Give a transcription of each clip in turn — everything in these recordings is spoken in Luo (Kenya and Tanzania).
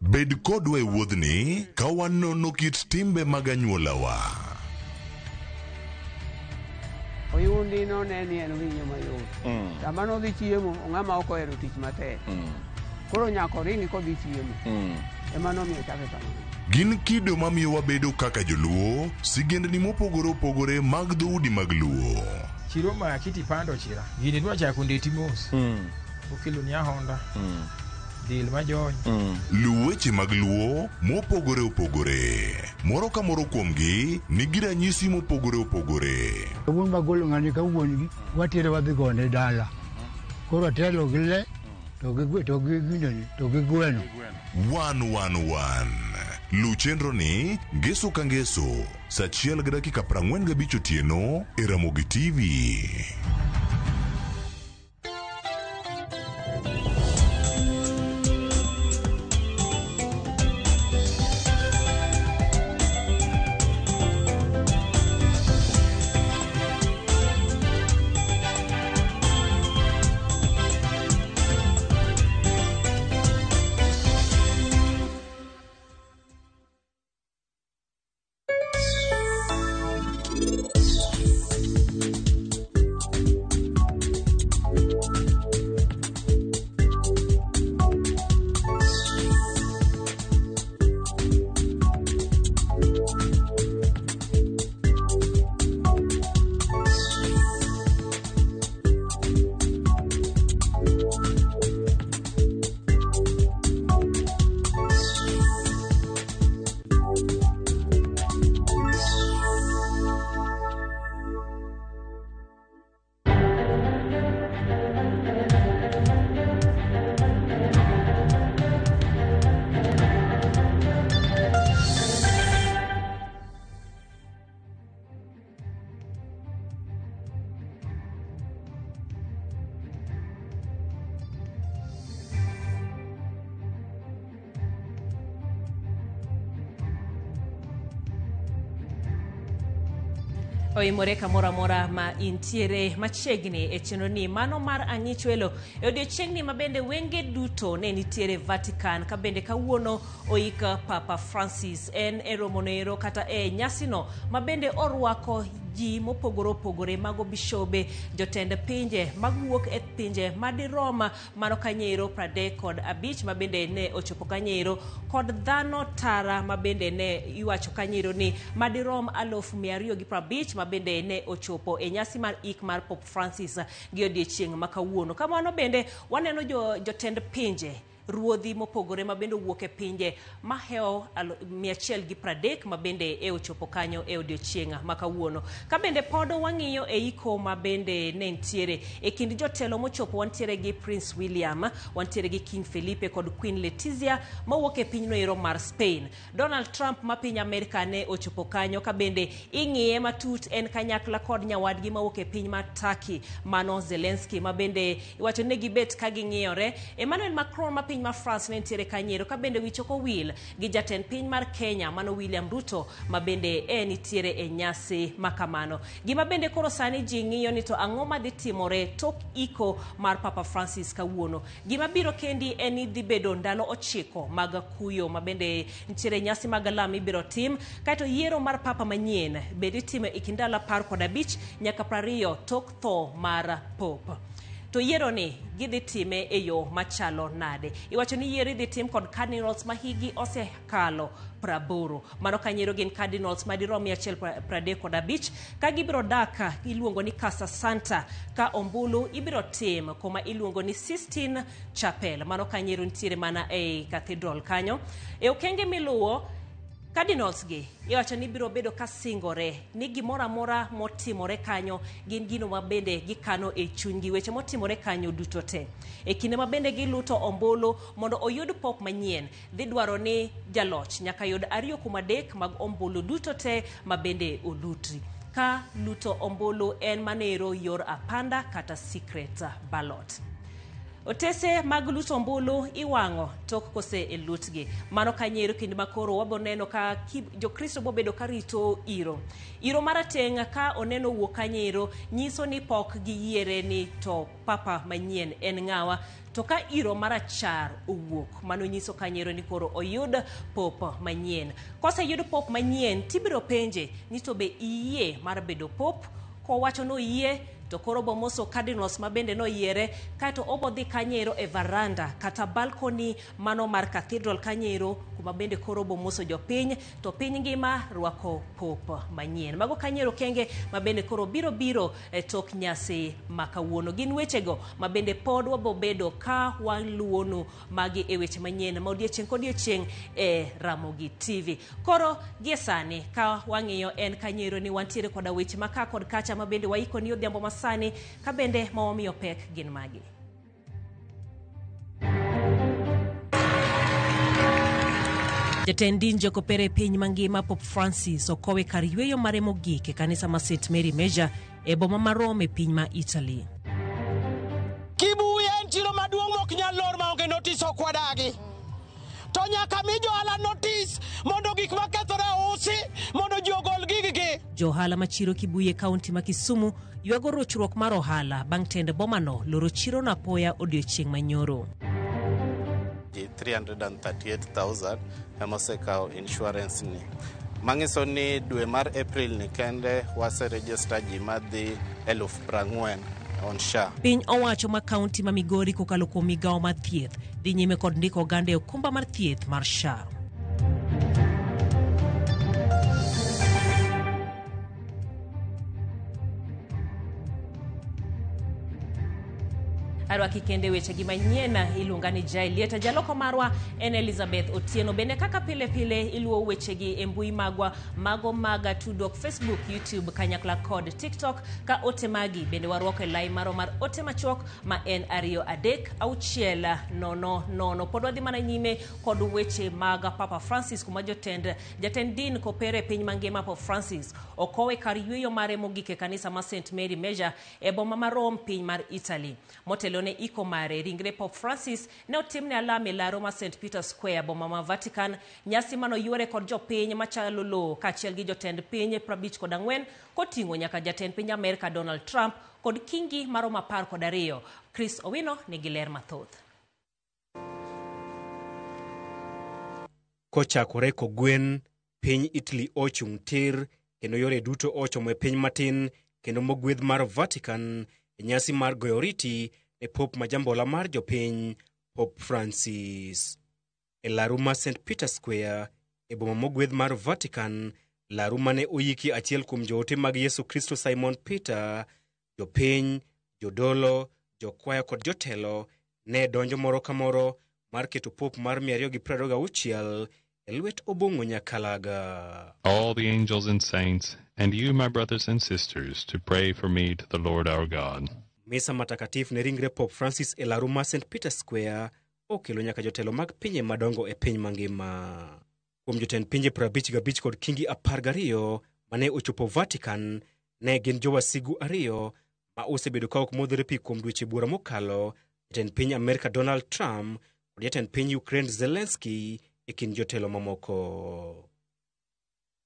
Bed kodwa e wuodhni ka wanono kit timbe mag anyuolawa. Oyundi none ni en winyo mayot. Sama nodhi chiemo, ong'ama ok ohero tich matek. Koro nyaka oringi kodhi chiemo. Ema nomiyo ochake kamano. Gin kido mamiyo wabedo kaka joluo, sigendni mopogore opogore mag dhoudi mag luo. Chiro maki tipando chira. Gini dwa chako ndeti mos. Okeloni ahonda. Del majony. Luw weche mag luo mopogore opogore. Moro ka moro kuomgi nigi ranyisi mopogore opogore. Wuon magolo ng'ani ka wuon gi watere wadhi gone dala. Koro atelo gi le to gi gwe to gi ginene to gi gweno. 111. Luw chenro ni ngeso ka ngeso saa achiel gi dakika 45 otieno e Ramogi TV. Oimore kamoro amora ma intiere machiegni e chenro ni mano mar ang'ichwelo e odiechieng'ni ma bende wenge duto ne nitiere Vatican ka bende kawuono oik Papa Francis en e romono ero kata e nyasino ma bende orwako ji mopogore opogore mago bishobe, jotend pinje magwuok e pinje madirom mano kanyeiro 35 ma bende ne ochopo kanyeiro kod dhano tara ma bende ne iwacho kanyeiro ni madirom 250,000 ma bende ne ochopo e nyasi mar ik mar Pope Francis gi odiechieng' ma kawuono. Kamano bende waneno jotend pinje ruodhi mopogore ma bende owuok e pinje mahewo 130 ma bende e ochopo kanyo e odiechieng' ma kawuono. Ka bende pod wang'iyo e iko ma bende ne nitiere e kind jotelo mochopo, wantiere gi Prince William, wantiere gi King Felipe kod Queen Letizia mawuok e pinyno ero mar Spain. Donald Trump ma piny Amerka ne ochopo kanyo ka bende ing'iye matut en kanyakla kod nyawadgi mawuok e piny mar Turkey mano Zelensky ma bende iwacho ni gibet ka ging'iyore. Emmanuel Macron ma piny mar France ne nitiere kanyo ka bende wich ok owil gi jatend piny mar Kenya mano William Ruto ma bende e nitiere e nyasi ma kamano. Gima bende koro sani ji ng'iyo ni to ang'o madhi timore tok iko mar Papa Francis kawuono. Gima biro kendi en ni dhi bedo ndalo 9 mag kuyo ma bende nitiere nyasi mag lam ibiro tim, kaeto yiero mar papa manyien bende itimo e kind ndalo 15 nyaka 20 tok tho mar Pope. To yiero ni gidhi time e yo machalo nade? Iwacho ni yiero idhi tim kod cardinals ma higi osekalo 80. Mano kanyiero gin cardinals madirom 135 ka gibiro dak iluongo ni Casa Santa ka ombulu ibiro tim kuma iluongo ni Sistine Chapel. Mano kanyiero nitiere mana ei cathedral kanyo. E okenge miluwo, cardinals gi iwacho ni biro bedo ka singore ni gimoro amora motimore kanyo gin gino ma bende gikano e chunygi, weche motimore kanyo duto te. E kinde ma bende giluto ombulu mondo oyud pop manyien, dhi dwaro ni jaloch nyaka yud 2 kuom 3 mag ombulu duto te ma bende oluti. Ka luto ombulu en manero yor apanda kata secret ballot. Otese mag luto ombulu iwang'o tok kose elutgi. Mano kanyiero kinde makoro wabo neno ka jokristo bobedo karito iro. Iro marateng' ka oneno wuok kanyiero nyiso ni pok giyiere ni to papa manyien en ng'awa. To ka iro marachar owuok, mano nyiso kanyiero ni koro oyud pop manyien. Koseyud pop manyien, tibiro penje ni to be iyie mar bedo pop? Kowacho noyie, to koro bomoso cardinals ma bende noyiere, kaeto obodhi kanyero e varanda kata balcony mano mar cathedral kanyero, kuma bende koro bomoso jopiny, to piny ngima rwako pop manyien. Mago kanyero kenge ma bende koro biro e tok nyasi ma kawuono. Gin wechego ma bende pod wabobedo ka waluwonu magi e weche manyien ma odiechieng' kodiechieng' e Ramogi TV. Koro gie sani ka wang'iyo en kanyero ni wantiere koda weche ma ka kod kacha ma bende waiko ni odhiambo ma sani ka bende ma wamiyo pek gin magi. Jatend din jokopere e piny mangima Pope Francis okowe kar yweyo mare mogik e kanisa ma St Mary Major e boma ma Rome e piny ma Italy. Kibuye en chiro maduong' mok nyal lor maonge notice ok wadagi. To nyaka mi johala notice mondo gik makethore ousi mondo ji ogol giggi. Jo ohala ma chiro Kibuye kaunti ma Kisumu ywago rochruok mar ohala bang' tend bomano loro chirono apoya odiochieng' manyoro. 338,000 ema osekawo insurance ni. Manyiso ni dwe mar April ni kende waseregister ji madhi 40,000 on SHA. Piny owacho ma kaunti ma Migori kokalo kuom migawo mar thieth dhi nyime kod ndiko oganda e okumba mar thieth mar SHA. Arwaki kende weche gi manyien iluonga ni Jai Lieta. Jaloko marwa en Elizabeth Otieno. Bende kaka pile pile iluwo wechegi e mbui magwa mago mag tudruok Facebook, YouTube kanyakla kod TikTok ka ote magi bende warwako e lai marwa mar ote machuok ma en 2 3 6 0 0. Pod wadhi mana nyime kod weche mag Papa Francis kuma jatend din kopere piny mangima Pope Francis okowe kar yweyo mare mogik e kanisa ma St Mary Major e boma ma Rome piny mar Italy. Motelo ne iko mare, ringre Pope Francis ne otimne alam e laro ma St Peter Square boma ma Vatican. Nyasi mano yuore kod jopiny machalo lowo kaachiel gi jotend piny 54 koting'o nyaka jatend piny Amerka Donald Trump kod kingi maromo 12. Chris Owino nigi ler mathoth. Kochakore kogwen, piny Italy ochung' tir kendo yore duto ochomo e piny matin kendo mogwedh mar Vatican e nyasi mar goyo oriti ne Pope majambola mar jopiny Pope Francis. E laru mar St Peter Square e boma mogwedh mar Vatican, laru mane oyiki achiel kuom joote mag Yesu Kristo Simon Peter, jopiny, jodolo, jokwaya kod jotelo ne donjo moro ka moro mar keto Pope mar 226 e lwet Obong'o Nyakalaga. All the angels and saints, and you, my brothers and sisters, to pray for me to the Lord our God. Misa matakatifu ne ringre Pope Francis e laru mar St Peter Square okelo nyaka jotelo mag pinje madongo e piny mangima. Kuom jotend pinje 55 kod kingi 12 mane ochopo Vatican, ne gin jowasigu 2 ma osebedo ka ok modhre pi kuom dweche buora mokalo, jatend piny Amerka Donald Trump kod jatend piny Ukraine Zelensky e kind jotelo mamoko.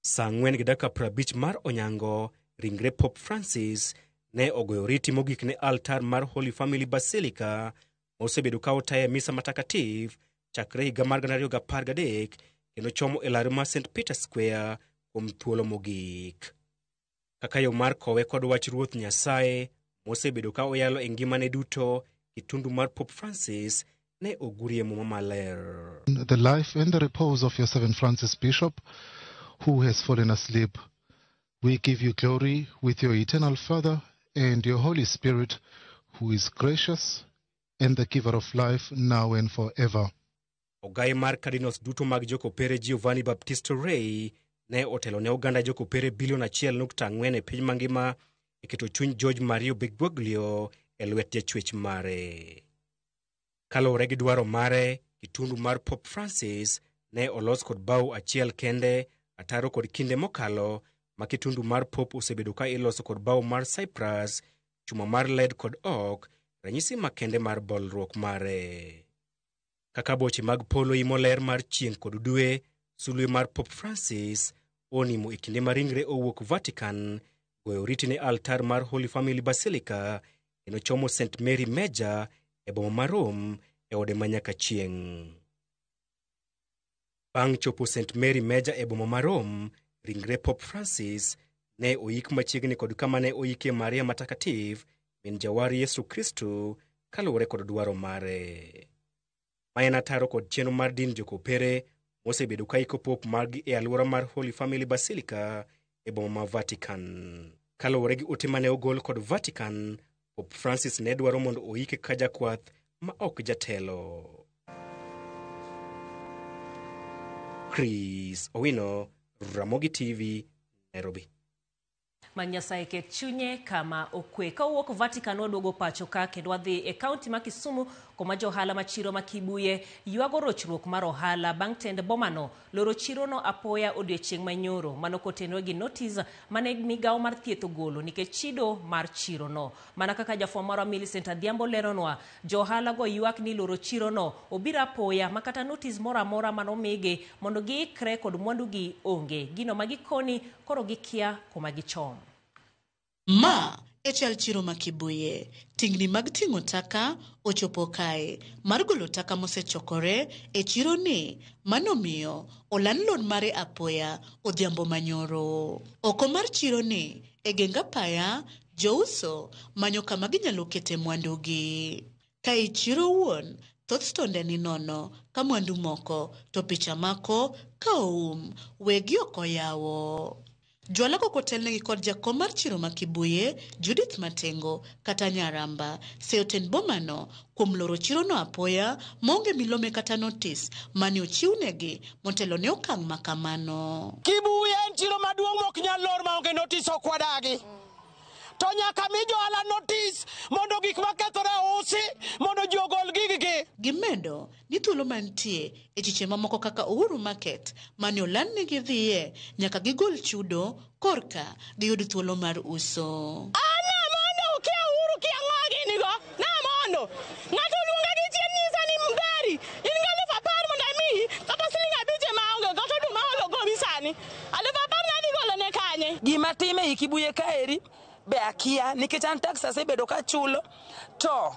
Saa 4:50 mar onyango, ringre Pope Francis ne ogoyo oriti mogik ne altar mar Holy Family Basilica mosebedo ka otaye misa matakatifu chakre higa mar 2013 kendo chomo e laru mar St Peter Square kuom thuolo mogik. Kaka yo mar kowe kod wach Ruoth Nyasaye mosebedo ka oyalo e ngimane duto, kitundu mar Pope Francis ne ogurie muma maler. The life and the repose of your servant Francis Bishop, who has fallen asleep. We give you glory with your eternal Father and your Holy Spirit, who is gracious and the giver of life now and forever. Ogai mar cardinals duto mag jokopere Giovanni Baptista Re ne otelo ne oganda jokopere bilion 1.4 e piny mangima e keto chuny George Mario Bergoglio e lwet jachwech mare. Kaluwore gi dwaro mare, kitundu mar Pope Francis ne olos kod bao achiel kende ataro kod kinde mokalo ma kitundu mar Pope osebedo ka iloso kod bao mar cypress, chuma mar lead kod oak, ranyisi makende mar bolruok mare. Kaka boche mag polo imo ler mar chieng' kod dwe, sulwe mar Pope Francis onimo e kinde ma ringre owuok Vatican goyo oriti ne altar mar Holy Family Basilica kendo chomo St Mary Major e boma ma Rome e ode ma nyaka chieng'. Bang' chopo St Mary Major e boma ma Rome, ringre Pope Francis ne oik machiegni kod kama ne oikie Maria Matakatifu, min jawar Yesu Kristo, kaluwore kod dwaro mare. Ma en ataro kod chenro mar din jokopere mosebedo ka iko Pope margi e alwora mar Holy Family Basilica e boma ma Vatican. Kaluwore gi ote mane ogol kod Vatican, Pope Francis ne dwaro mondo oike ka jakwath ma ok jatelo. Chris Owino, Ramogi TV, Nairobi. Ma Nyasaye ket chunye kama okwe. Ka owuok Vatican waduogo pacho ka kendo wadhi e kaunti ma Kisumu kuma johala ma chiro ma Kibuye ywago rochruok mar ohala bang' tend bomano loro chirono apoya odiechieng' manyoro mano kotenore gi notice mane migawo mar thieth ogolo nikech chido mar chirono. Mana kaka jafwambo marwa Millicent Adhiambo leronwa, johala go ywak ni loro chirono obiro apoya ma kata notice moro amora manomigi mondo giikre kod mwandugi onge. Gino ma gikoni koro gikia kuma gichom. Ma e chal chiro ma Kibuye. Tingni mag ting'o taka ochopo kae mar golo taka mosechokore e chiro ni manomiyo oland lor mare apoya odhiambo manyoro. Oko mar chiro ni e geng apaya jouso manyo kama ginyalo kete mwandugi. Ka i chiro wuon, thoth stonde ni nono ka mwandu moko to picha mako ka oum wegi ok oyawo. Jwala go kotelnegi kod jakom mar chiro ma Kibuye, Judith Matengo kata Nyaramba, seyo tend bomano kuom loro chirono apoya maonge milome kata notis mane ochiwnegi motelo ne okang' ma kamano. Kibuye en chiro maduong' mok nyal lor maonge notis ok wadagi. To nyaka mi johala notis mondo gik makethore ousi mondo ji ogol giggi. Gimedo ni thuolo mantie e chiche mamoko kaka Uhuru Market mane oland ni gidhiye nyaka gigol chudo korka giyud thuolo mar uso. Ana mondo kia Uhuru kia ng'o gini go. Na mondo. Ng'ato oluonga gi chien nyisa ni mgari. In gi 10,000 mondo amiyi kata siling 5 ema aonge kata oduma olo gowi sani. 10,000 nadhi golo ne kanye? Gima time ei Kibuye kaeri be akia nikech an tax asebedo kachulo to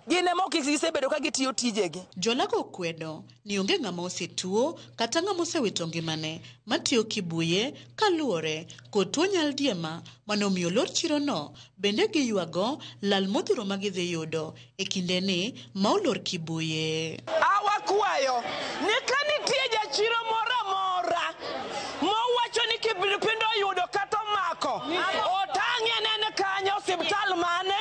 gin ema ok gisebedo ka gitiyo tijegi. Jolago okwedo ni onge ng'ama osetuo kata ng'ama osewito ngimane matiyo Kibuye kaluwore kod tuo nyaldiema mane omiyo lor chirono bende giywago lal modhuro ma gidhi yudo e kindeni ma olor Kibuye. Awakwayo ni ka nitie jachiro moro amora mowacho ni kipindupindu oyudo kata omako otang'e nene kanyo osiptal mane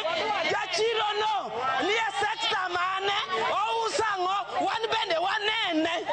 jachiro no nie sekta mane ouso ang'o wan bende wanene.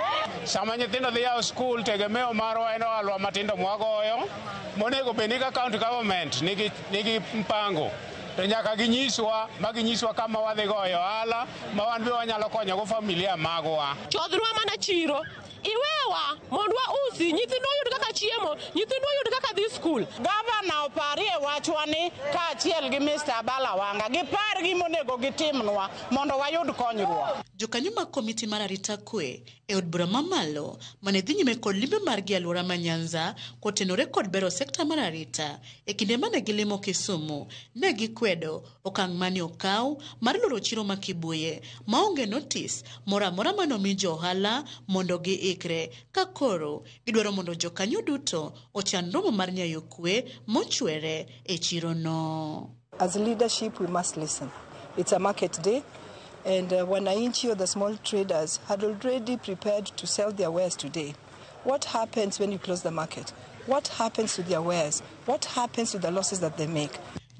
Sama nyithindo dhi yawo skul tegemeo marwa en ohalwa matindo mwagoyo monego bed ni ka county government nigi mpango to nyaka ginyiswa ma ginyiswa kama wadhi goyo ohala ma wan be wanyalo konyogo familia magwa. Chodhrwa mana chiro iwewa mondo wausi nyithindwa oyud kaka chiemo nyithindwa oyud kaka dhi skul. Gavana oparie wachwa ni kaachiel gi Mr. Abala Wanga gipar gimonego gitimnwa mondo wayud konyruok. Jokanyo mag komiti mar arita kwe e od bura mamalo mane dhi nyime kod limbe margi e alwora ma Nyanza kotenore kod bero sekta mar arita e kinde mane gilimo Kisumu ne gikwedo okang' mane okaw mar loro chiro ma Kibuye maonge notis moro amora manomi jo ohala mondo giikre ka koro gidwaro mondo jokanyo duto ochan romo mar nyayo kwe mochwere e chirono. As leadership we must listen. It's a market day. And wananchi or the small traders had already prepared to sell their wares today. What happens when you close the market? What happens to their wares? What happens to the losses that they make?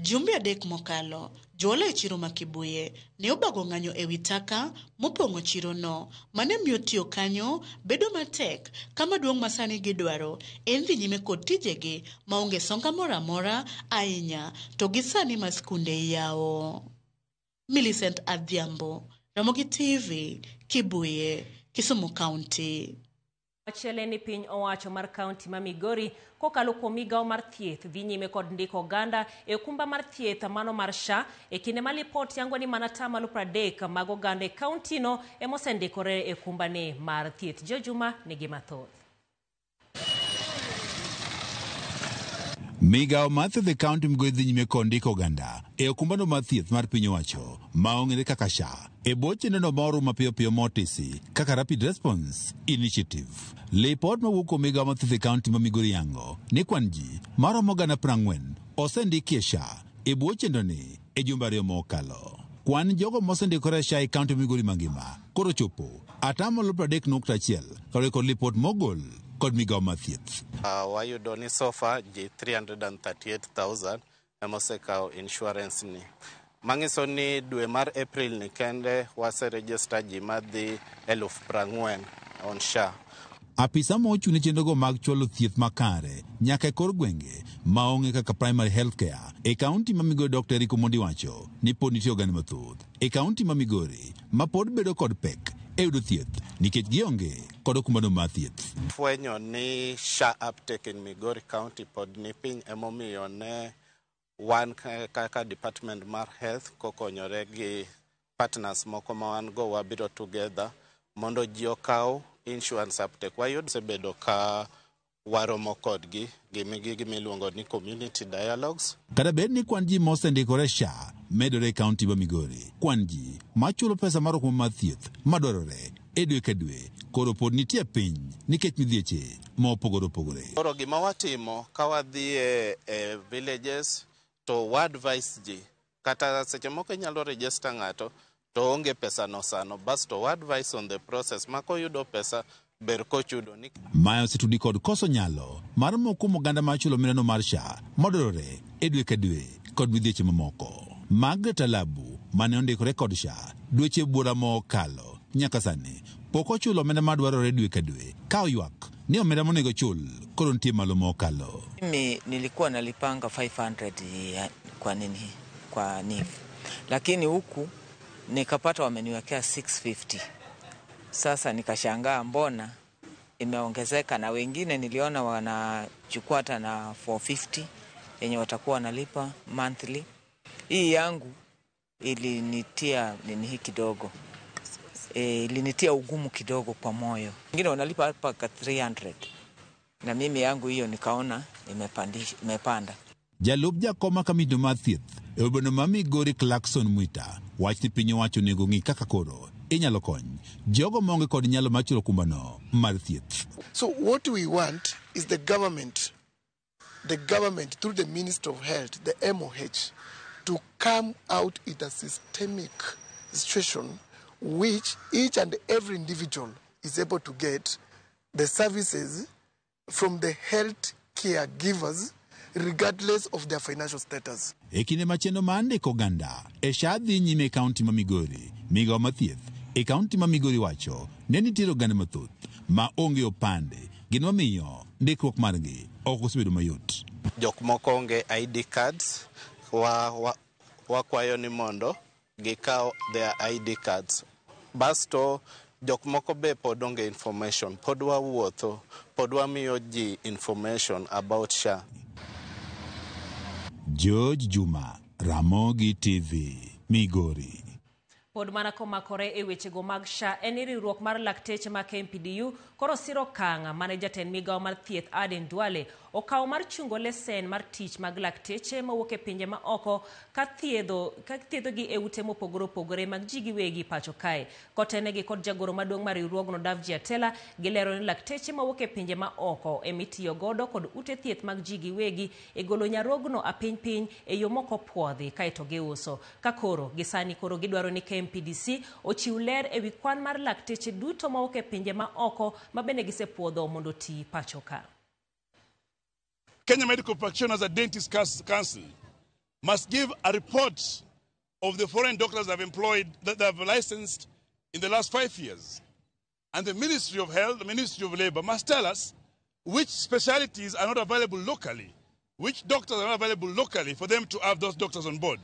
Jumbe adek mokalo, johala e chiro ma Kibuye ne obago ng'anyo ewi taka mopong'o chirono mane miyo tiyo kanyo bedo matek kama duong' ma sani gidwaro en dhi nyime kod tijegi maonge songa moro amora ahinya to gi sani ma skunde iyawo. Millicent Adhiambo, Ramogi TV, Kibuye, Kisumu County. Machielo en ni piny owacho mar kaunti ma Migori kokalo kuom migawo mar thieth dhi nyime kod ndiko oganda e okumba mar thieth mano mar SHA e kinde ma lipot yango ni mana 30% mag oganda e kaunti no ema osendikore e okumbani mar thieth. Jo Juma nigi mathoth. Migawo mar thieth e kaunti Migori dhi nyime kod ndiko oganda e okumbano mar thieth mar piny owacho ma ong'ere kaka SHA e bwo chenrono moro mapiyo piyo motisi kaka Rapid Response Initiative. Lipot mawuok kuom migawo mar thieth e kaunti ma Migori yango ni kwan ji maromo 40,000 osendiki e SHA e bwo chenroni e jumbe 2 mokalo. Kwan jogo mosendikore e SHA e kaunti ma Migori mangima koro chopo 30.1% kaluwore kod lipot mogol kod migawo mar thieth. Wayudo ni so far ji 338,000 ema osekawo insurance ni. Manyiso ni dwe mar April ni kende waseregister ji madhi 40,000 on SHA. Apisa ma ochung' ne chenrogo mag chwalo thieth makare nyaka e kor gwenge ma ong'e kaka primary health care e kaunti ma Migori Dr. Eric Omondi wacho ni pod nitie oganda mathoth e kaunti ma Migori ma pod bedo kod pek e yudo thieth nikech gionge kod okumbano mar thieth. Fwenyo ni SHA uptake in Migori County pod ni piny emomiyo ne wan kaka Department mar Health kokonyore gi partners moko ma wan go wabiro together mondo ji okaw insurance uptake. Wayudo osebedo ka waromo kodgi gi gimiluongo ni community dialogues. Kata bed ni kwan ji mosendikore SHA medore e kaunti ma Migori, kwan ji machulo pesa mar okumba mar thieth madwarore e dwe ka dwe koro pod nitie piny nikech midhieche ma opogore opogore. Koro gima watimo ka wadhi e villages to wa advise ji kata seche moko inyalo register ng'ato to onge pesa no sano bas to wa advise on the process ma koyudo pesa ber kochudo ni. Mae osetudi kod koso nyalo mar moko kuom oganda mar chulo omendano mar SHA madwarore e dwe ka dwe kod midhieche mamoko. Margaret Alabu mane ondikore kod SHA dweche buora mokalo nyaka sani pok ochulo omenda madwarore dwe ka dwe ka oywak ni omenda monego chul koro nitie malo mokalo. Mimi nilikuwa nalipanga 500 kwa nini kwa NIF, lakini huku nikapata wameniwekea 650. Sasa nikashangaa mbona imeongezeka, na wengine niliona wanachukua hata na 450 yenye watakuwa wanalipa monthly. Hii yangu ilinitia nini hii kidogo. Ilinitia ugumu kidogo kwa moyo. Wengine wanalipa mpaka 300. Na mimi yangu hiyo nikaona imepanda. Jalup jakoma kamito mar thieth e obeno ma Migori Clarkson Mwita wach ni piny owacho onego ng'i kaka koro inyalo kony jogo maonge kod nyalo mar chulo okumbano mar thieth. So what we want is the government through the Ministry of Health, the MOH, to come out with a systemic situation which each and every individual is able to get the services from the health care givers regardless of their financial status. E kinde ma chenro mar ndiko oganda e SHA dhi nyime e kaunti ma Migori, migawo mar thieth e kaunti ma Migori wacho ne nitiere oganda mathoth ma onge opande, gin mamiyo ndikruok margi ok osebedo mayot. Jok moko onge ID cards, wakwayo ni mondo gikaw their ID cards. Basto jok moko be pod onge information, pod wawuotho, pod wamiyo ji information about SHA. George Juma, Ramogi TV, Migori. Pod mana komakore e wechego mag SHA en ni riwruok mar lakteche ma KMPDU koro siro okang' mane jatend migawo mar thieth Aden Duale okawo mar chungo lesen mar tich mag lakteche mawuok e pinje ma oko ka thiedhogi e ute mopogore opogore mag ji giwegi pacho kae. Kotenegi kod jagoro maduong' mar riwruogno Davji Atela gilero ni lakteche mawuok e pinje ma oko emitiyo godo kod ute thieth mag ji giwegi e golo nyarogno apiny piny e yo mok opuodhi kaeto giuso. Ka koro gisani koro gidwaro ni KMPDC ochiw ler ewi kwan mar lakteche duto mawuok e pinje ma oko ma bende gisepuodho mondo oti pacho ka. Kenya Medical Practitioners and Dentist Council must give a report of the foreign doctors they've employed, that they have licensed in the last 5 years. And the Ministry of Health, the Ministry of Labor must tell us which specialties are not available locally, which doctors are not available locally for them to have those doctors on board.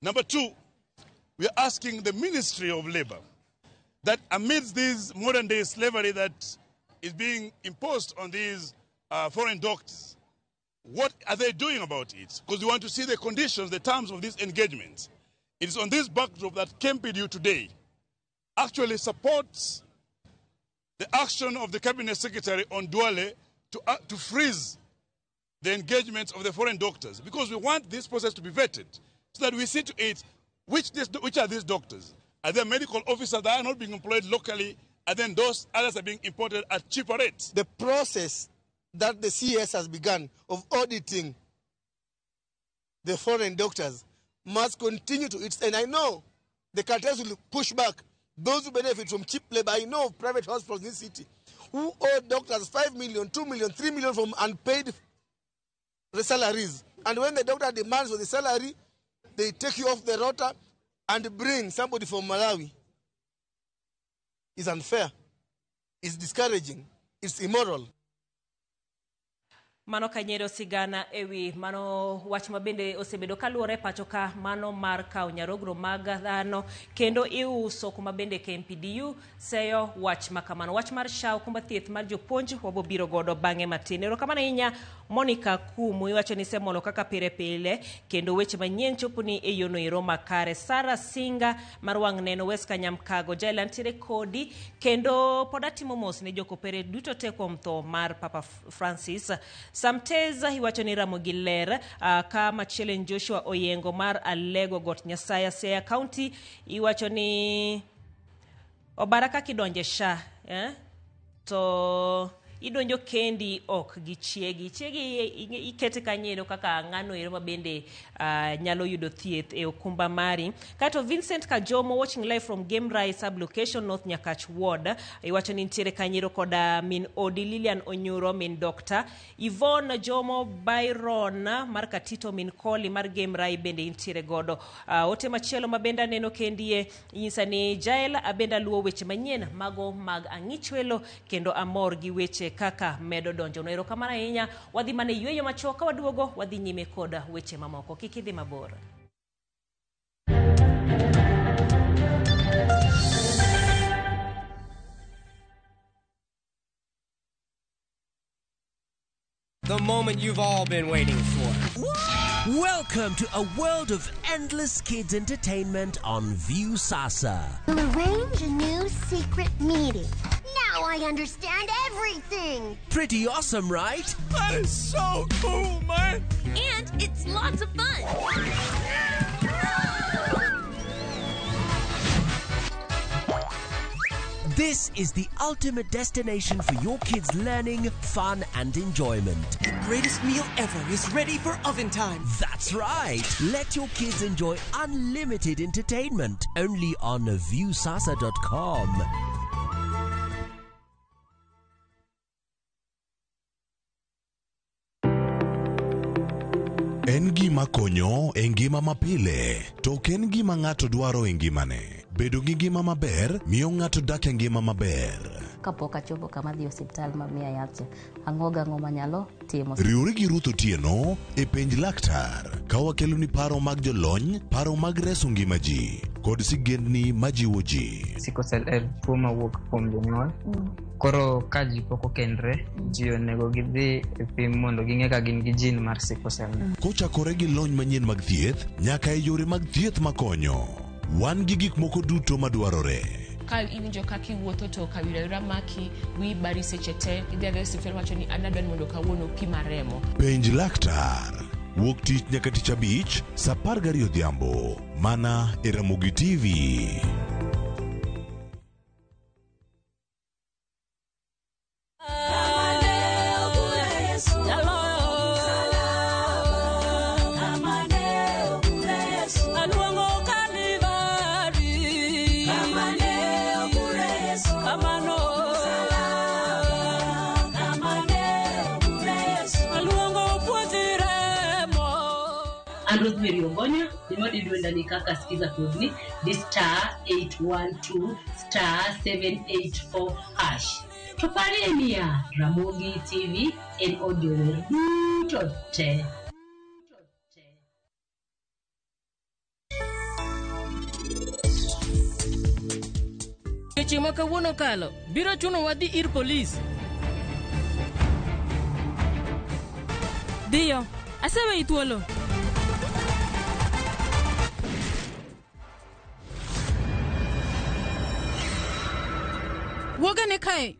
Number two, we are asking the Ministry of Labor that amidst this modern day slavery that is being imposed on these foreign doctors. What are they doing about it? Because we want to see the conditions, the terms of this engagement. It is on this backdrop that KMPDU today actually supports the action of the Cabinet Secretary on Duale to freeze the engagement of the foreign doctors, because we want this process to be vetted so that we see to it which are these doctors. Are there medical officers that are not being employed locally, and then those others are being imported at cheaper rates? The process that the CS has begun of auditing the foreign doctors must continue to its end. I know the cartels will push back those who benefit from cheap labor. I know of private hospitals in this city who owe doctors 5 million, 2 million, 3 million from unpaid salaries. And when the doctor demands for the salary, they take you off the rota and bring somebody from Malawi. It's unfair. It's discouraging. It's immoral. Mano kanyero sigana ewi mano wach mabende osebedo kaluwore pacho ka mano mar kawo nyarogro mag dhano kendo iuso kuma bende KMPDU seyo wach makamano. Wach mar SHA okumba thieth mar jopuonj wabobiro godo bang'e matin. Erokamano ahinya Monica Kumu, iwacho ni isemolo kaka pile pile kendo weche manyien choponi e yono ero makare. Sara Singa mar wang' neno West Kanyamkago jela ntiere kodi kendo pod atimo mos ne jokopere duto te kuom tho mar Papa Francis. Samteza iwacho ni Ramogi ler ka machielo en Joshua Oyengo mar Alego Got Nyasaye Siaya County iwacho ni Obaraka kidonje SHA to idonjo kendi ok gi chiegi. Chiegi ikete kanyo kaka ng'ano ero mabende nyalo yudo thieth e okumba mari. Kato Vincent Kajomo watching live from Game Rai sub-location North Nyakach Ward iwacho ni nitiere kanyero koda min Odi Lilian Onyuro min Doctor Yvonne Jomo Byron mar Katito min Koli mar Game Rai bende intiere godo. Ote machielo mabende aneno kendie inyisa ni Jael abenda luwo weche manyien mago mag ang'ichwelo kendo amor gi weche kaka medo donjo. No erokamano ahinya, wadhi mana yweyo machuok ka waduogo wadhi nyime kod weche mamoko. Kik idhi mabor. The moment you've all been waiting for. Welcome to a world of endless kids entertainment on Viusasa. We'll arrange a new secret meeting. Now I understand everything. Pretty awesome, right? That is so cool, man. And it's lots of fun. This is the ultimate destination for your kids' learning, fun, and enjoyment. The greatest meal ever is ready for oven time. That's right. Let your kids enjoy unlimited entertainment only on Viusasa.com. En gima konyo e ngima mapile, to ok en gima ng'ato dwaro e ngimane. Bedo gi ngima maber miyo ng'ato dak e ngima maber. Kapok achopo kama dhi osiptal mamiya yath, ang'o gang'o manyalo timo. Riwri gi Ruth Otieno e Penj Laktar ka wakeloni paro mag jolony, paro mag reso ngima ji kod sigendni majiwo ji. Sickle cell en tuo mawuok kuom jonyuol. Koro ka ji pok okendre, ji onego gidhi e pim mondo ging'e ka gin gi gene mar sickle cell. Kochakore gi lony manyien mag thieth nyaka e yore mag thieth makonyo, wan gi gik moko duto madwarore. Ka iwinjo kaka iwuotho to kawira maki, wi bari seche te, idhi adhiya e osiptal wacho ni an adwa ni mondo kawuono pima remo. Penj Laktar wuok tich nyaka tich abich saa 12 odhiambo mana e Ramogi TV. Rosemary Ogonya, gima dwenda kaka sikiza kodni di star 812 star 784 hash. To parie niya, Ramogi TV en audio wer duto te. Weche ma kawuono kalo biro chuno wadhi ir polis. Dhiyo, aseweyi thuolo. Wuogane kae.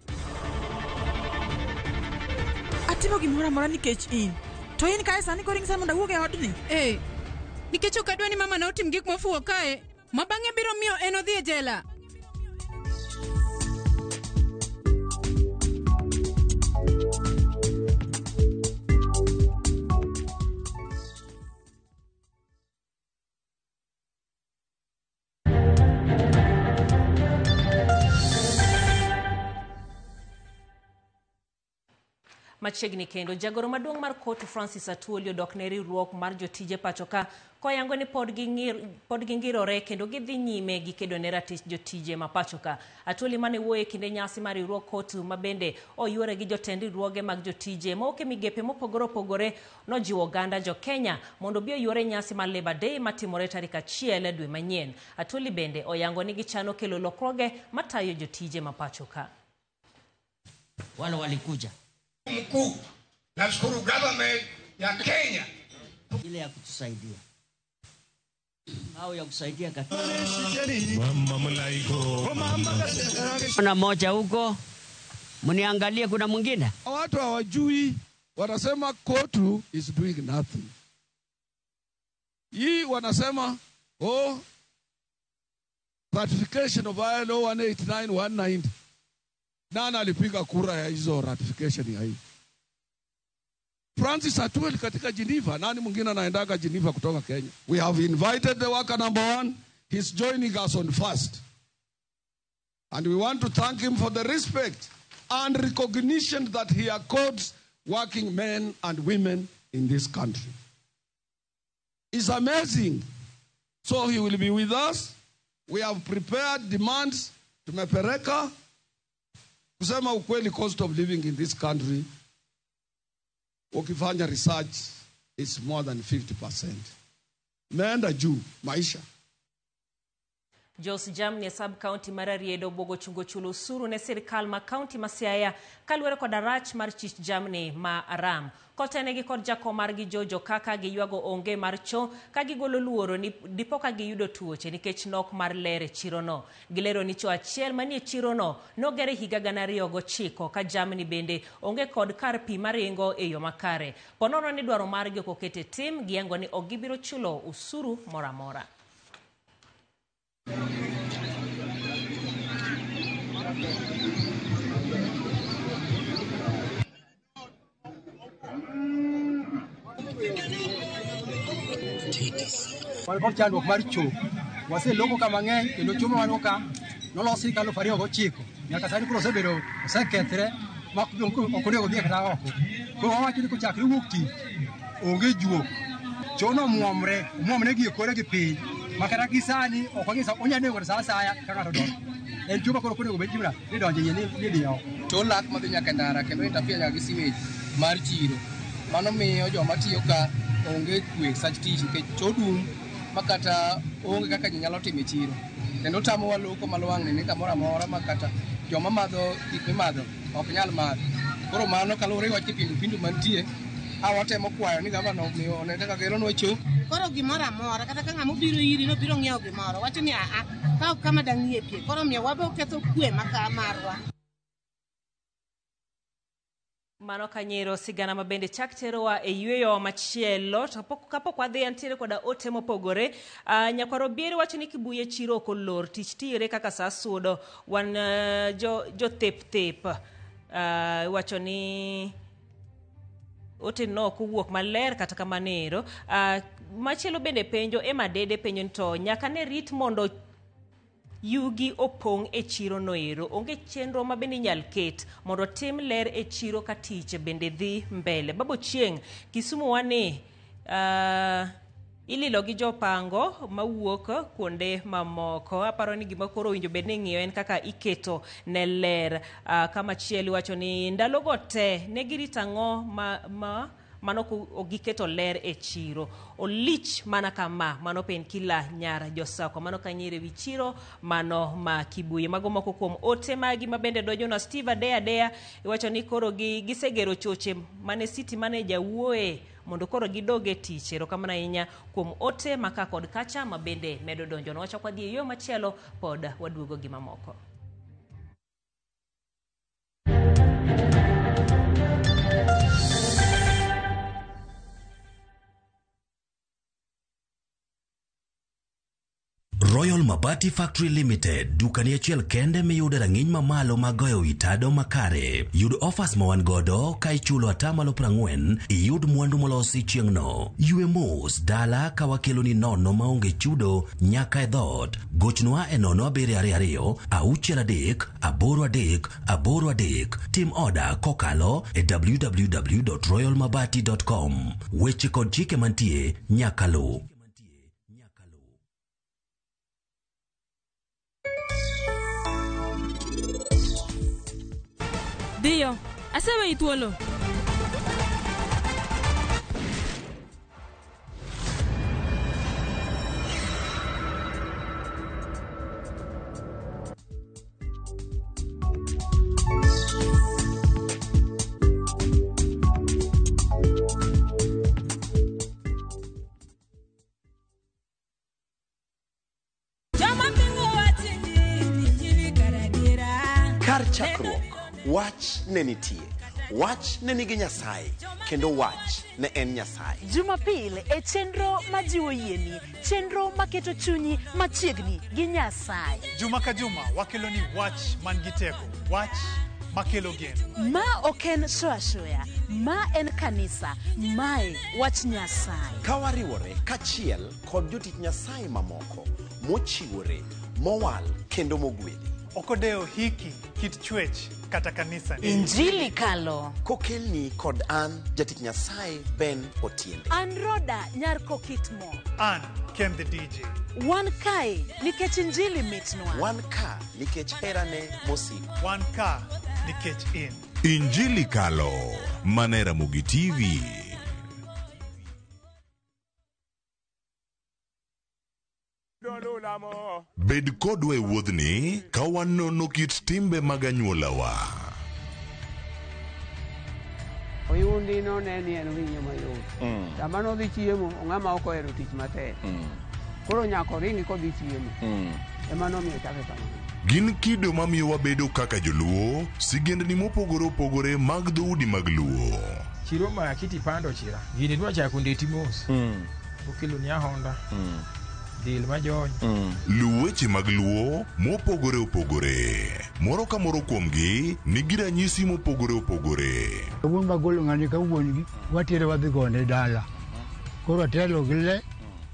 Atimo gimoro amora nikech in. To in kae sani koro ing'isa mondo awuog e odni. Eh, nikech ok adwa ni mama na otim gik mofuwo kae, ma bang'e biro miyo en odhi e jela. Machiegni kendo, jagoro maduong' mar kot Francis Atwoli odok ne riwruok mar jotije pacho ka koyango ni pod gingirore kendo gidhi nyime gi kedo ne ratich jotije ma pacho ka. Atwoli mane wuoyo e kinde nyasi mar riwruok KOTU ma bende oyuore gi jotend riwruoge mag jotije mawuok e migepe mopogore opogore nojiwo oganda jo Kenya mondo obi oyuore nyasi mar Labour Day matimore tarik 1 dwe manyien. Atwoli bende oyango ni gichano kelo lokruoge matayo jotije ma pacho ka. Wale walikuja mkuu, nashukuru government ya Kenya ile ya kutusaidia au ya kusaidia katika kuna moja huko, mniangalie, kuna mwingine. Watu hawajui, wanasema KOTU is doing nothing. Hii wanasema oh, ratification of ILO 189 190. Nani alipiga kura ya hizo ratification ya hii? Francis Atwoli katika Geneva. Nani mwingine anaendaga Geneva kutoka Kenya? We have invited the worker number 1. He's joining us on first. And we want to thank him for the respect and recognition that he accords working men and women in this country. It's amazing. So he will be with us. We have prepared demands tumepereka. Kusema ukweli, cost of living in this country, ukifanya research, is more than 50%. Meenda juu maisha. Jos Jamni e sub county mar Ariedo obwogo chungo chulo osuru ne sirikal ma county ma Siaya kaluwore kod rach mar chich jamni ma Aram. Kotenegi kod jakom margi Jojo kaka giywago onge mar cho ka gigolo luoro ni dipo ka giyudo tuoche nikech nok mar ler e chirono. Gilero ni cho achiel manie chirono nogere higa 2009 ka jamni bende onge kod kar pi maringo e yo makare. Ponono ni dwaro margi ok oket e tim, giyango ni ok gibiro chulo osuru moro amora. Wan kod chandruok mar cho, waseloko ka mang'eny kendo cho ma wan go ka nolosi ka 2009 nyaka sani koro osebedo osekethre ma ok onego odhi kata oko. Koro wawacho ni kochakre wuok tich onge juok, cho no omuomre, omuomre gi e kore gi piny ma kata gi sani ok wang'e sa onya nego sa asaya ka ng'ato donjo. En cho ma koro ok onego bed ni donjo iye ni dhi oko. Cho lak madhi nyaka e ndara kendo interfere nyaka gi sewage mar chiro. Mano miyo joma tiyo ka onge kwe sach tich nikech cho dum ma kata onge kaka ji nyalo timo e chiro. Kendo tamowa loko ma lwang'ni ni kamoro amora ma kata joma madho gik mimadho ok nyal madho. Koro mano kaluwore gi wach kipindupindu mantie, a watemo kwayo ni gavana omiyo one kaka kelonwa cho. Koro gimoro amora kata ka ng'ama obiro iri nobiro ng'iewo gimoro wacho ni aa ka ok kama dang'iepie koro miyo wabe oketho kwe maka marwa. Mano kanyero sigana mabende chak terowa e yweyo machielo to kapok wadhi antiere koda ote mopogore. Nyakwar Obiero wacho ni Kibuye chiro ok olor, tich tire kaka sa sudo wan jo thep thep. Wacho ni ote no ok owuok maler kata kamano ero. Machielo bende penjo Emma Dede penjo ni to nyaka ne rit mondo yugi opong' e chiro noero, onge chenro ma bende inyal ket mondo tim ler e chiro ka tich bende dhi mbele. Babo Chieng' Kisumu wani ililo gi jopango mawuok kuonde mamoko. Aparo ni gima koro owinjo bed ni ing'iyo en kaka iketo ne ler. Kama chielo iwacho ni ndalogo te ne girito ang'o ma mano ok giketo ler e chiro. Olich mana kama, mano pen kila nyar josako, mano kanyere wi chiro, mano ma Kibuye. Mago moko kuom ote magi ma bende donjo na Steve Adeya Adeya iwacho ni koro gisegero choche mane city manager wuoye mondo koro gidog e tich. Erokamano ahinya kuom ote maka kod kacha ma bende medo donjo. Wachako wadhi e yo machielo pod waduogo gi mamoko. Royal Mabati Factory Limited, dukani achiel kende miyude rang'iny mamalo mag goyo wi tado makare. Yud offers ma wan godo ka ichulo atamalo 40 iyud mwandu molosi chieng'no. Ywe mos dala ka wakeloni nono maonge chudo nyaka e dhoot. Gochnwa e 0722 63 83 83. Tim oda kokalo e www.royalmabati.com. Weche kod chike mantie nyaka luw. Dhiyo, aseweyi thuolo. Kar chakruok, wach ne nitie. Wach ne nigi Nyasaye, kendo wach ne en Nyasaye. Jumapil e chenro majiwo yieni, chenro maketo chunyi machiegni gi Nyasaye. Juma ka juma wakelo ni wach man gi teko, wach makelo geno. Ma ok en shoyo ashoya, ma en kanisa, mae wach Nyasaye. Ka wariwore kachiel kod jotich Nyasaye mamoko mochiwore, mowal kendo mogwedhi. Ok odewo hiki, kit chwech kata kanisa. Injili kalo. Kokelni kod an jatich Nyasaye Ben Otiende. An Roda nyar Kokitmo. An Ken the DJ. Wan kae nikech injili mitnwa. Wan ka nikech herane mosiko. Wan ka nikech in. Injili kalo mana e Ramogi TV. Bed kodwa e wuodhni ka wanono kit timbe mag anyuolawa. Oyundi none ni en winyo mayot. Sama nodhi chiemo, ng'ama ok ohero tich matek. Koro nyaka oringi kodhi chiemo. Ema nomiyo chake kamano. Gin kido mamiyo wabedo kaka joluo, sigendni mopogore opogore mag dhoudi mag luo. Chiro ma kiti pando chira. Gini dwa chako ndeti mos. Okelo ni ahonda. Dil majony. Luw weche mag luo mopogore opogore. Moro ka moro kuomgi nigi ranyisi mopogore opogore. Wuon magolo ng'ani ka wuon gi watere wadhi gone dala. Koro atelo gi le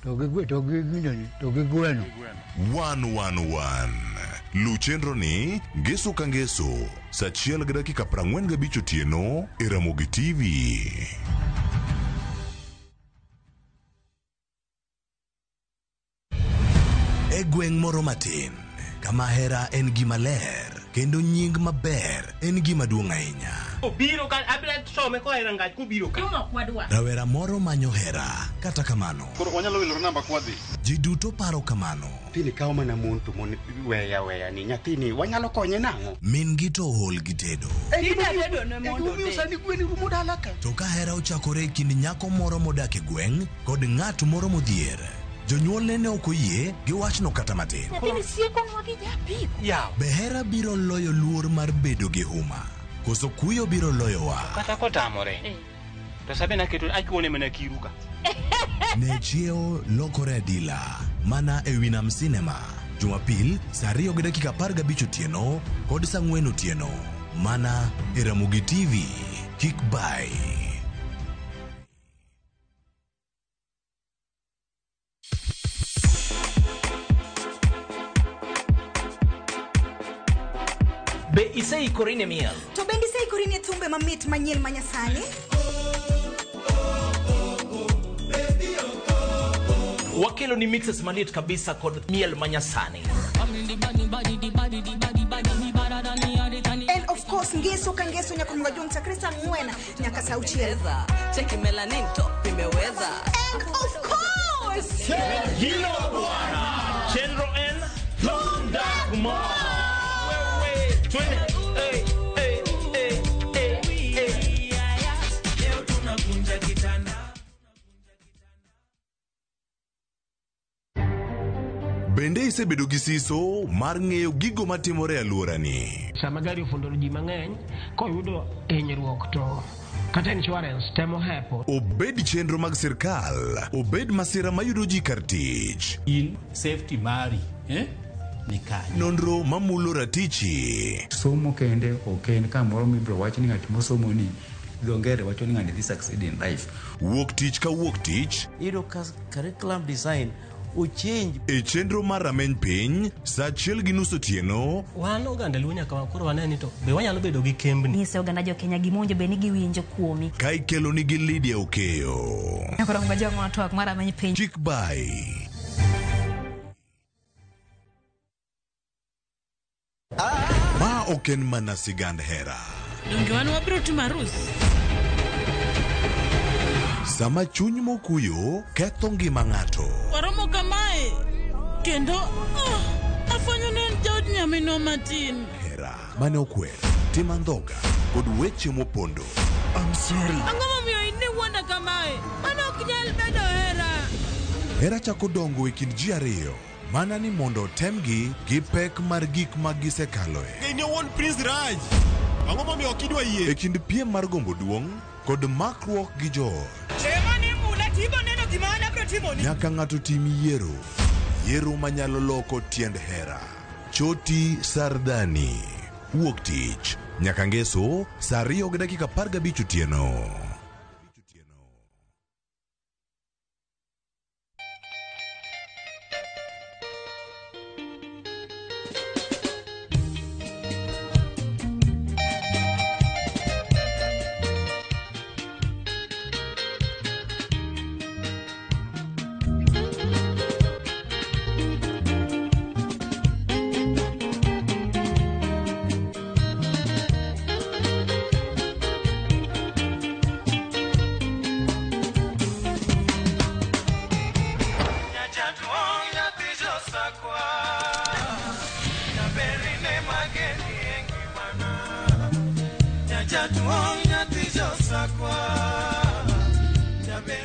to gi to gi ginene to gi gweno. 111. Luw chenro ni ngeso ka ngeso saa 1:45 otieno e Ramogi TV. E gweng' moro matin, kama hera en gima ler kendo nying maber en gima duong' ahinya. Obiro ka abiro some koa e rangach kobiro ka. Rawera moro manyo hera, kata kamano, Koro wanyalo wilore namba kwadhi. ji duto paro kamano. Pili kawo mana mon to mon weya weya ni nyathini wanyalo konye nang'o? Min gi to ool gi tedo. Gimomiyo sani gwen rumo dala ka. To ka hera ochakore e kind nyako moro modak e gweng' kod ng'at moro modhier, jonyuolne ne ok oyie gi wachno kata matin. Nyathini siekonwa gi japiko. Be hera biro loyo luor mar bedo gi huma? Koso kuyo biro loyowa? Kata kotamore. To sabe naketo achuone mana kiru ka. Ne chiewo lokore adila mana e Winam Cinema Jumapil saa 2:15 otieno kod saa 4 otieno mana e Ramogi TV. Kik bai. Be iseikori ne miel? To bende iseikori ne thumbe mamit manyien manyasani? Wakelo ni mixes maliet kabisa kod miel manyasani. And of course ngeso ka ngeso nyaka maduong' chakre saa 4 nyaka saa 6. Cheki melanin top imeweza. And of course Hilo bwana. Chenro en Tunda Kumar. Wewe twende. Hey, hey, hey, hey, hey. Leo tunakunja kitanda. isebedo gi siso mar ng'eyo gigo matimore e alworani. Sama gari ofundo ji mang'eny koyudo hinyruok to kata insurance temo hepo. Obed chenro mag sirkal, obed masira mayudo ji kar tich. In safety mari, eh? Ni kanye? Nonro mamulo ratichi. Somo kende ok en kamoro mibiro wach ni ng'at mosomo ni dho ngere wacho ni ng'ani dhi succeed in life. Wuok tich ka wuok tich. Iyudo ka curriculum design ochange. E chenro mar rameny piny, saa 1:30 otieno. Wan oganda Luo nyaka koro wane ni to be wanyalo bedo gi kembni. Nyise oganda jo Kenya gima owinjo bed ni giwinjo kuomi. Ka ikelo nigi Lydia Okeyo. Koro ngwa twak mar rameny piny. Chik bai. Ma ok en mana sigand hera. Donge wan wabiro timo arus? Sama chuny mokuyo ketho ngima ng'ato. Waromo kamae kendo afwenyo ni en jaod nyaminwa matin. Hera mane okwer, tim andhoga kod weche mopondo. I'm sorry. Ang'o momiyo in iwuonda kamae? Mano ok nyal bedo hera. Hera chako dongo e kind ji ariyo. Mana ni mondo otemgi gi pek mar gik ma gisekaloe. Gini owuon Prince Raj. Ang'o momiyo ok idwa yie? E kind piem mar gombo duong' kod makruok gi joot. Chema ni mula tibo neno gima an abiro timoni. Nyaka ng'ato tim yiero. Yiero manyalo loko tiend hera. Choti Sardani. Wuok tich. Nyaka ngeso saa 2:15 otieno.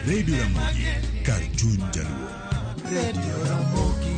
Radio Ramogi, kar chuny Jaluo. Radio Ramogi.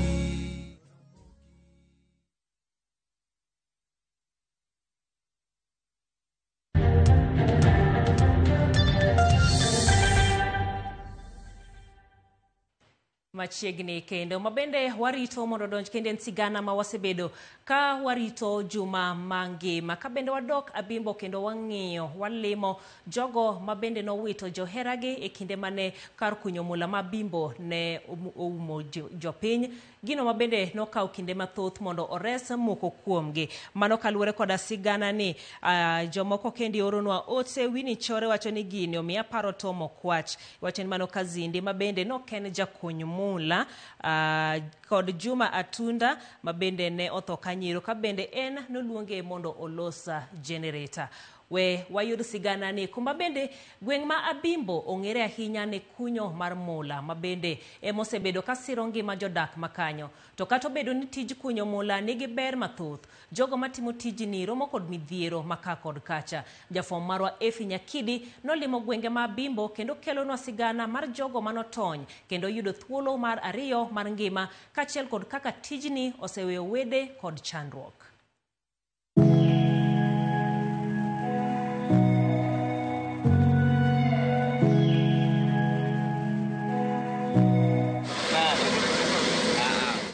Machiegni kendo mabende warito mondo donj kendo en sigana ma wasebedo ka warito juma mangima ka bende wadok Abimbo kendo wang'iyo walimo jogo mabende nowito joheragi e kinde mane kar kunyo mula ma Abimbo ne oumo jopiny gino mabende nokawo kinde mathoth mondo ores moko kuomgi. Mano kaluwore koda sigana ni jomoko kendi oronwa ote. Winnie Chore wacho ni gini omiya paro Tom Okwach, wacho ni mano Kazindi mabende noken jakuny mula kod Juma Atunda mabende ne otho Kanyiro ka bende en noluonge mondo olosa generator. We wayud sigana ni kuma bende gweng' ma Abimbo ong'ere ahinya ne kunyo mar mula mabende emosebedo ka siro ngima jodak makanyo. To kata obedo ni tij kunyo mula nigi ber mathoth, jogo matimo tijni romo kod midhiero maka kod kacha. Jafwambo marwa Efi Nyakidi nolimo gwenge ma Abimbo kendo kelonwa sigana mar jogo manotony kendo yudo thuolo mar ariyo mar ngima kaachiel kod kaka tijni oseweyo wede kod chandruok.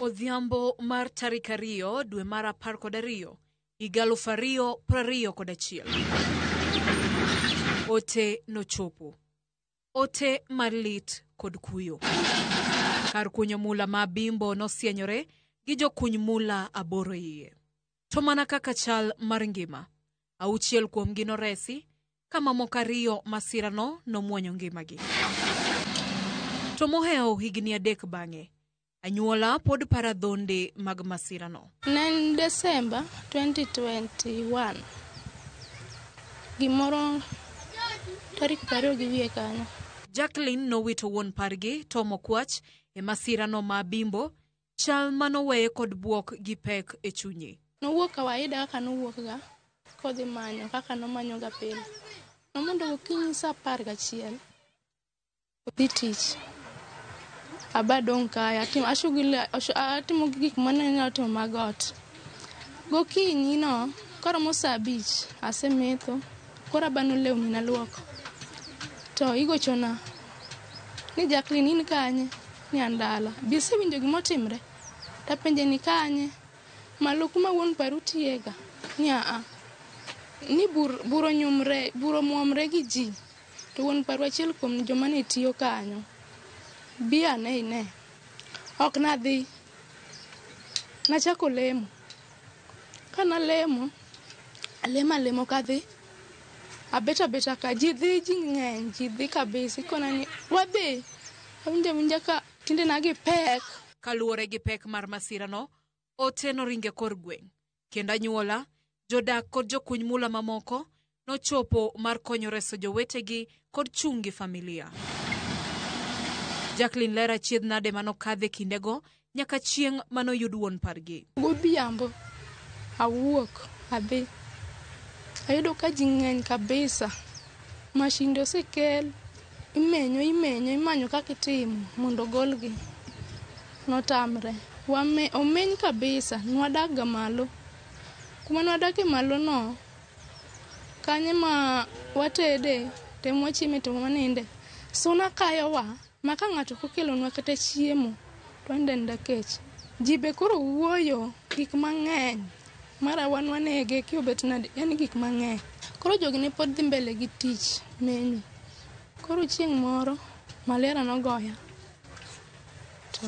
Odhiambo mar tarik 2 dwe mar 12 higa 2021. Ote nochopo. Ote mar lit kod kuyo. Kar kunyo mula ma Abimbo nosienyore gi jokuny mula 8 iye. To mana kaka chal mar ngima, 6 kuomgi noresi, ka mamoko 2 masirano nomuonyo ngimagi. To mohewo higni 3 bang'e, anyuola pod para dhonde mag masirano. Ne en Desemba 2021. Gimoro tarik 20 kanyo. Jacqueline nowito wuon pargi Tom Okwach e masirano ma Abimbo, chal manoweye kod buok gi pek e chunye. Nowuok kawaida kaka nowuok ga kodhi manyo kaka nomanyo ga pile. Nomondo gokinyi saa 11 odhi tich. Abadong' kae atimo ashughuli atimo gik mane anyalo timo mag ot. Gokinyi no koromo saa 5 asemetho, koro abano lewni naluoko. To igochona ni Jacqueline in kanye? Ni an dala. Be isewinjo gimotimre? Tapenje ni kanye? Malo kuma wuon paru tiyega. Ni aa. Ni bur onyumre, bur omuomre gi ji. To wuon paru achiel kuom joma ne tiyo kanyo. Bi ane ine. Ok nadhi. Nachako lemo. Kanalemo, alemo alemo kadhi. Abet abeta ka ji dhi, ji ng'eny, ji dhi kabisa. Ikona ni wadhi. Awinjo awinja ka tiendena gi pek. Kaluwore gi pek mar masirano, ote noringe kor gweng', kendo anyuola, jodak kod jokuny mula mamoko nochopo mar konyo reso jowetegi kod chung' gi familia. Jacqueline lero achiedh nade manokadhe kindego nyaka chieng' manoyud wuon pargi. Godhiambo awuok adhi. Ayudo ka ji ng'eny kabisa. Mashinde osekel, imenyo imenyo, imanyo kaka itimo mondo ogolgi. Notamre. Omeny kabisa, nwadak ga malo. Kuma nwadake malo no, kanye ma watede, to ema wachieme to ema waninde. Suna kayowa, ma ka ng'ato ok okelonwa kata chiemo, to wanindo aninda kech. Ji be koro wuoyo gik mang'eny. Mara wan wanege, ki obet nade, yani gik mang'eny. Koro jogi ne pod dhi mbele gi tich menyo. Koro chieng' moro, malaria nogoya. To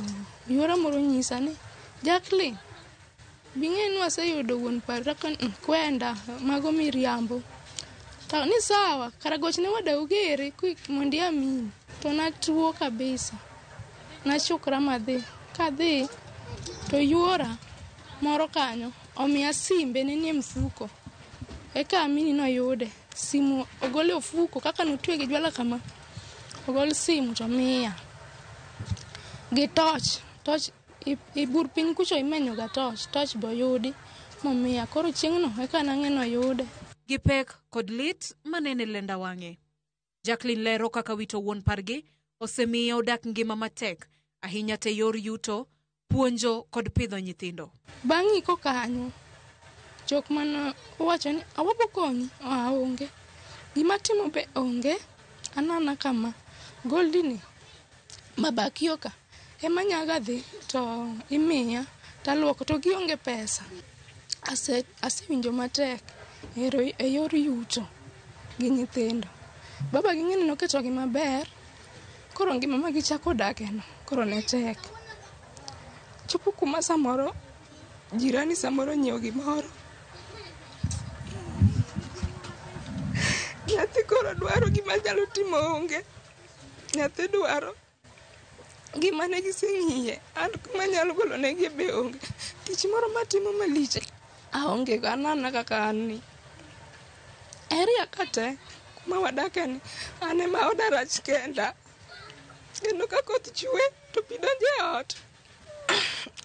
yuora moro nyisa ni, Jacqueline, bing'e ni waseyudo wuon paru. Takoni, kwenda, mago miriambo. To ni sawa, kara gochne wadau gere mondo iamini. To natuo kabisa. Nachukra madhi. Kadhi, to yuora moro kanyo omiya simbe ne nie mfuko. Eka amini noyude. Simu ogole ofuko kaka notwe gi jwala kama. Ogol simu to miya. Gi toch. Toch ibur piny kucho imenyo ga toch. Toch be oyudi momiya. Koro chieng'no eka nang'e noyude. Gi pek kod lit manene lenda wang'e. Jacqueline lero kaka wito wuon pargi osemiye odak ngima matek ahinya te yor yuto, puonjo kod pidho nyithindo. Bang' iko kanyo, jok mane owacho ni awabo konyi, aonge. Gima timo be onge, anana kama. Goldini mabakio ka ema nyaga dhi to imiya taluoko to gionge pesa. Asewinjo matek e yor yuto gi nyithindo. Baba gi ng'eni noketogi maber, koro ngima ma gichako dakeno koro ne tek. Chopo kuma samoro jirani samoro nyiewo gimoro. Nyathi koro dwaro gima nyalo timo onge. Nyathi dwaro gima ne giseng'iye, an kuma nyalo golo negi be onge. Tich moro matimo malich aonge go, anana kaka an ni. Area ka te kuma wadake ni, an ema oda rach kenda. Kendo ka koth chwe to pi donjo e ot.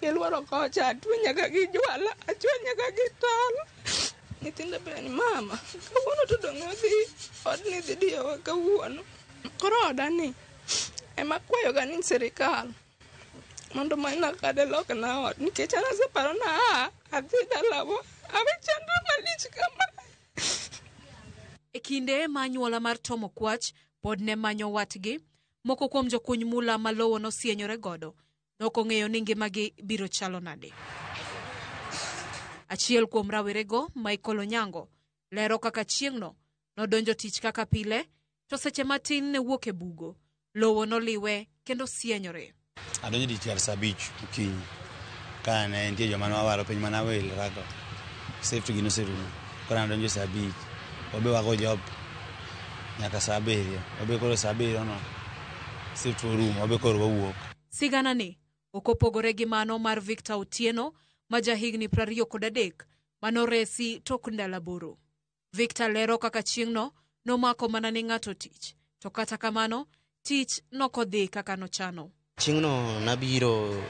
Giluoro kocha, atwe nyaka gi jwala, achwe nyaka gi tol. Nyithindo be ni mama, kawuono to dong' odhi, odni dhi diyowa kawuono. Koro oda ni ema kwayoga ni sirikal mondo manyna kade lokna ot, nikech an aseparo na adhi dalawa, awe chandra malich kama. E kinde ma anyuola mar Tom Okwach pod ne manyo watgi, moko kuom jokuny mula ma lowo nosienyore godo nokong'eyo ni ngimagi biro chalo nade. Achiel kuom rawerego, Michael Onyango, lero kaka chieng'no nodonjo tich kaka pile, to seche matin ne wuok e bugo, lowo noliwe kendo sienyore. Adonjo tich kar saa 5 okinyi, ka ne nitie joma ne wawaro piny mane awilra go, safety gi noserumo. Koro adonjo saa 5, wabe wago job nyaka saa 7, wabe koro saa 7 no safety orumo, wabe koro wawuok. Sigana ni ok opogore gi mano mar Victor Otieno ma jahigni 23 manoresi tok ndalo 8. Victor lero kaka chieng'no nomako mana ni ng'ato tich, to kata kamano tich nokodhi kaka nochano. Chieng'no nabiro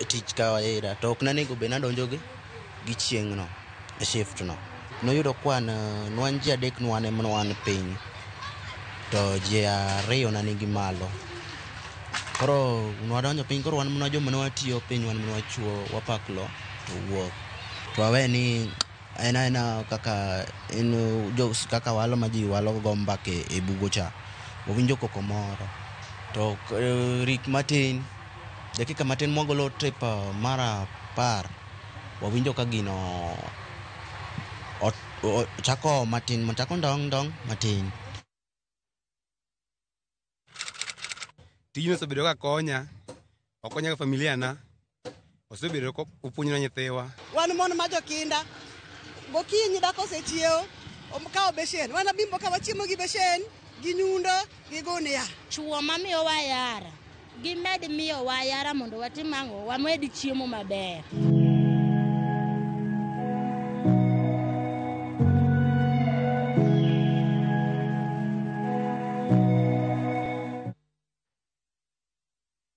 tich kawaida to ok nanego bed nadonjo gi chieng'no e shift no. Noyudo kwan nwan ji 3 nwan ema nwan piny to ji 2 nanigi malo. Koro nwadonjo piny, koro wan mana joma ne watiyo piny, wan mana wachuo wapaklo to wuok. To wawe ni en aena kaka en jo kaka walo ma ji walo go mbaka e bugo cha. Wawinjo koko moro. To rik matin, dakika matin mwagolo trip mar 10, wawinjo ka gino chako matin, chako ndong ndong matin. Tijno osebedo ka konya, okonya gi familia na, osebedo ko opuonjo nyithiwa. Wan mon ma jokinda, gokinyi dhako osechiewo, okawo beshen, wan abimbo ka wachiemo gi beshen, gi nyundo, gi gunia. Chuo mamiyowa yara, gimed miyowa yara mondo watim ang'o, wamed chiemo maber.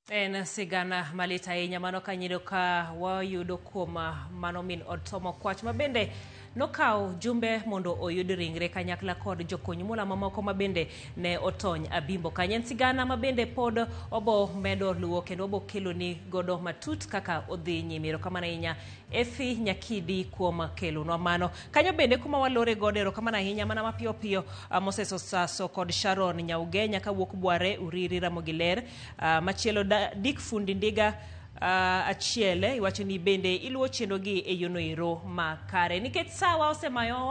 En sigana malit ahinya mano kanyiro ka wayudo kuom mano min od Tom Okwach ma bende nokawo jumbe mondo oyud ringre kanyakla kod jokony mula mamoko ma bende ne otony Abimbo kanyo. En sigana ma bende pod obo medo luwo kendo obo keloni godo matut kaka odhi nyime. Erokamano ahinya Efi Nyakidi kuom kelonwa mano. Kanyo bende kuma walore godo, erokamano ahinya mana mapiyo piyo Moses Osaso kod Sharon Nyaugenya kawuok Bware Uriri Ramogi Ler. Machielo Dick Fundi Ndiga achiel iwacho ni bende iluwo chenro gi e yono ero makare. Nikech sawa osemayo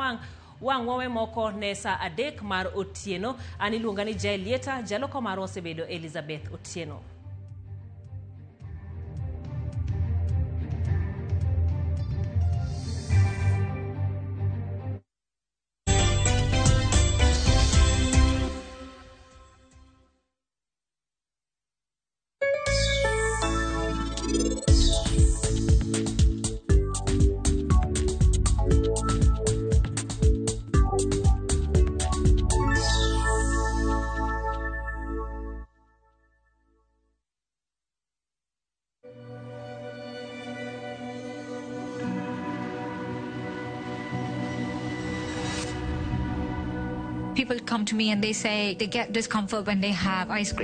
wang' wawe moko ne saa 3 mar otieno. An iluonga ni Jael Lieta, jaloko marwa osebedo Elizabeth Otieno. People come to me and they say they get discomfort when they have ice cream.